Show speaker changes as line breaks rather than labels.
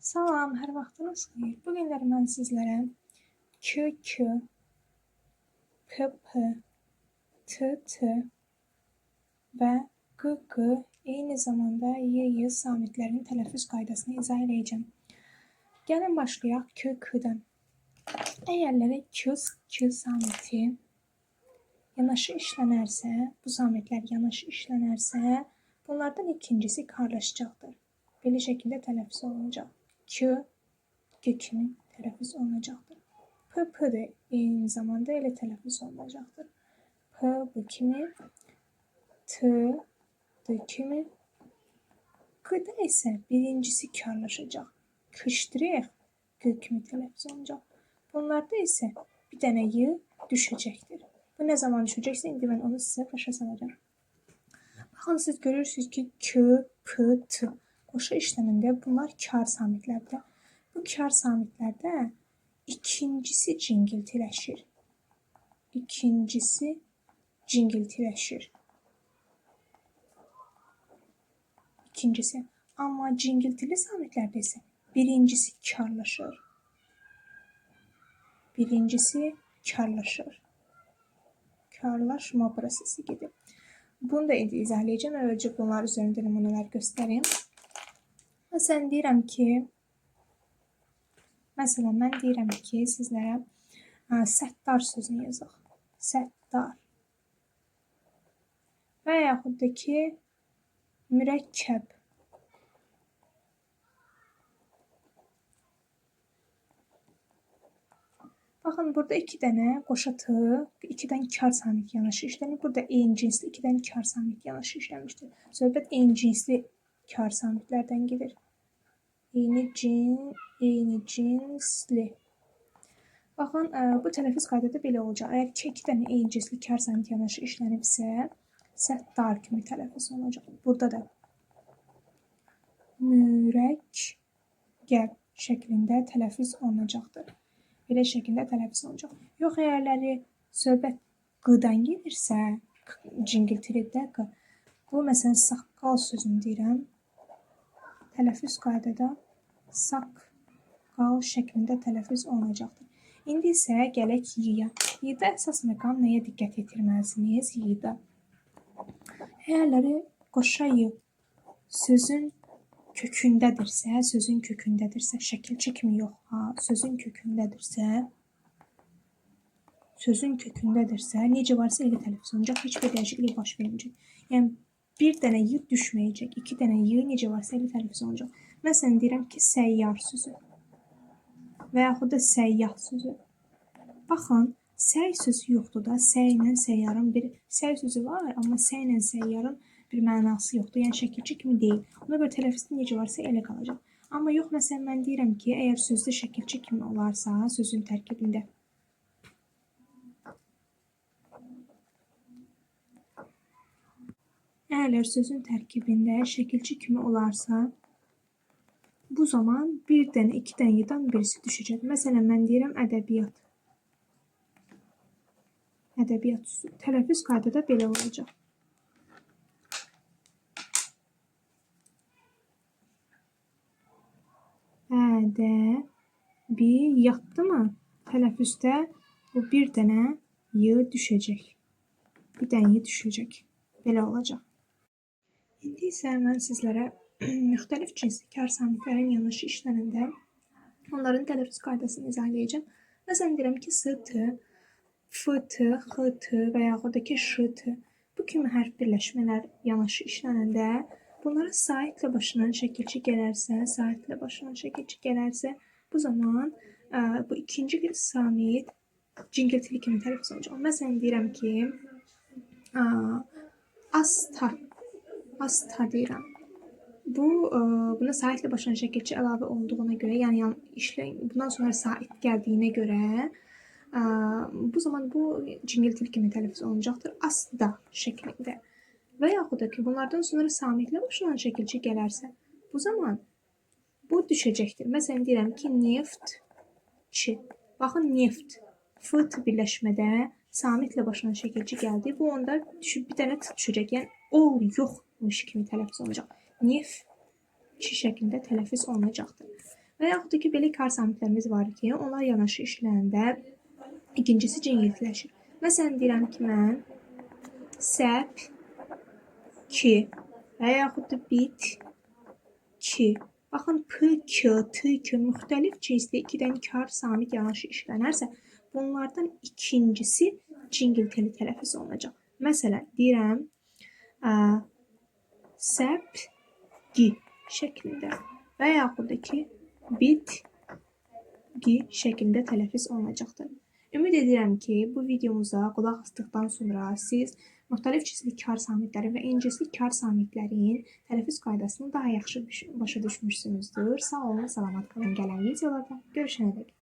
Salam, hər vaxtınız xeyir. Bu günlər mən sizlərə K, K, P, P, T, T və Q, Q, eyni zamanda Y, Y samitlərinin tələffüz qaydasını izah eləyəcəm. Gəlin başlayaq K, K-dan. Əgərləri K, K samiti yanaşı işlənərsə, bu samitlər yanaşı işlənərsə, bunlardan ikincisi karlaşacaqdır. Belə şəkildə tələffüz olunacaq. K, G kimi tələffüz olunacaqdır. P, P də eyni zamanda elə tələffüz olunacaqdır. P, B kimi, T, D kimi. Q-da isə birincisi karlaşacaq. K ştrix, G kimi tələffüz olunacaq. Bunlarda isə bir dənə Y düşəcəkdir. Bu nə zaman düşəcəksə, indi mən onu sizə başa salacağam. Baxın, siz görürsünüz ki, K, P, T qoşa işlənəndə bunlar kar samitlərdir. Bu kar samitlərdə ikincisi cingiltiləşir. İkincisi cingiltiləşir. İkincisi. Amma cingiltili samitlərdə isə birincisi karlaşır. Birincisi karlaşır. Karlaşma prosesi gedir. Bunu da indi izah eləyəcəm. Əvvəlcə bunlar üzərində nümunələr göstərim. Məsələn, deyirəm ki, mən deyirəm ki, sizlərə səttar sözünü yazaq. Səttar. Və yaxud da ki, mürəkkəb. Baxın, burada iki dənə qoşa T, iki dənə kar samit yanaşı işlənir. Burada eyni cinsli iki dənə kar samit yanaşı işlənmişdir. Söhbət eyni cinsli kar samitlərdən gedir. Eyni cinsli. Baxın, bu tələffüz qaydada belə olacaq. Əgər ki, iki dənə eyni cinsli kar samit yanaşı işlənibsə, səttar kimi tələffüz olunacaq. Burada da mürəkkəb şəklində tələffüz olunacaqdır. Belə şəkildə tələffüz olunacaq. Yox, əgərləri söhbət q-dan gedirsə, cingiltilidə q. Bu, məsələn, saqqal sözünü deyirəm. Tələffüz qaydada saqqal şəklində tələffüz olunacaqdır. İndi isə gələk y-ya. Y-da əsas məqam nəyə diqqət yetirməlisiniz? Y-da. Əgərləri qoşa y sözün kökündədirsə, şəkilçi kimi yox, ha, sözün kökündədirsə, necə varsa elə tələffüz olunacaq, heç bir dəyişiklik baş verməyəcək. Yəni, bir dənə y düşməyəcək, iki dənə y necə varsa elə tələffüz olunacaq. Məsələn, deyirəm ki, səyyar sözü və yaxud da səyyah sözü. Baxın, səy sözü yoxdur da, səylə səyyarın bir səy sözü var, amma səylə səyyarın bir mənası yoxdur. Yəni, şəkilçi kimi deyil. Ona görə tələffüzdə necə varsa elə qalacaq. Amma yox, məsələn, mən deyirəm ki, əgər sözdə şəkilçi kimi olarsa, sözün tərkibində şəkilçi kimi olarsa, bu zaman bir dənə, iki dənə y-dan birisi düşəcək. Məsələn, mən deyirəm ədəbiyyat. Ədəbiyyat sözü. Tələffüz qaydada belə olacaq. Ədəbiyyatdırmı? Tələffüzdə bu bir dənə y düşəcək. Bir dənə y düşəcək. Belə olacaq. İndi isə mən sizlərə müxtəlif cinsli kar samitlərin yanaşı işlənəndə onların tələffüz qaydasını izah eləyəcəm. Məsələn, deyirəm ki, S, T, F, T, X, T və yaxud da ki, Ş, T. Bu kimi hərf birləşmələr yanaşı işlənəndə bunlara saitlə başlanan şəkilçi gələrsə, bu zaman bu ikinci samit cingiltili kimi tələffüz olunacaq. Məsələn, deyirəm ki, asta deyirəm. Buna saitlə başlanan şəkilçi əlavə olunduğuna görə, yəni bundan sonra sait gəldiyinə görə, bu zaman bu cingiltili kimi tələffüz olunacaqdır. Asta şəklində. Və yaxud da ki, bunlardan sonra samitlə başlanan şəkilçi gələrsə, bu zaman bu düşəcəkdir. Məsələn, deyirəm ki, neftçi. Baxın, neft, F, T birləşmədə samitlə başlanan şəkilçi gəldi. Bu onda düşüb bir dənə T düşəcək. Yəni, ol yoxmuş kimi tələffüz olunacaq. Neftçi şəklində tələffüz olunacaqdır. Və yaxud da ki, belə kar samitlərimiz var ki, onlar yanaşı işləyəndə ikincisi cingiltiləşir. Məsələn, deyirəm ki, mən səp, ki və yaxud da bit, ki. Baxın, P, K, T, K müxtəlif cinsli iki dənə kar samit yanaşı işlənərsə, bunlardan ikincisi cingiltili tələffüz olunacaq. Məsələn, deyirəm, səp, gi şəklində və yaxud da ki, bit, gi şəklində tələffüz olunacaqdır. Ümid edirəm ki, bu videomuza qulaq asdıqdan sonra siz müxtəlif cinsli kar samitləri və eyni kar samitlərin tələffüz qaydasını daha yaxşı başa düşmüşsünüzdür. Sağ olun, salamat qalın. Gələn videolarda görüşənədək.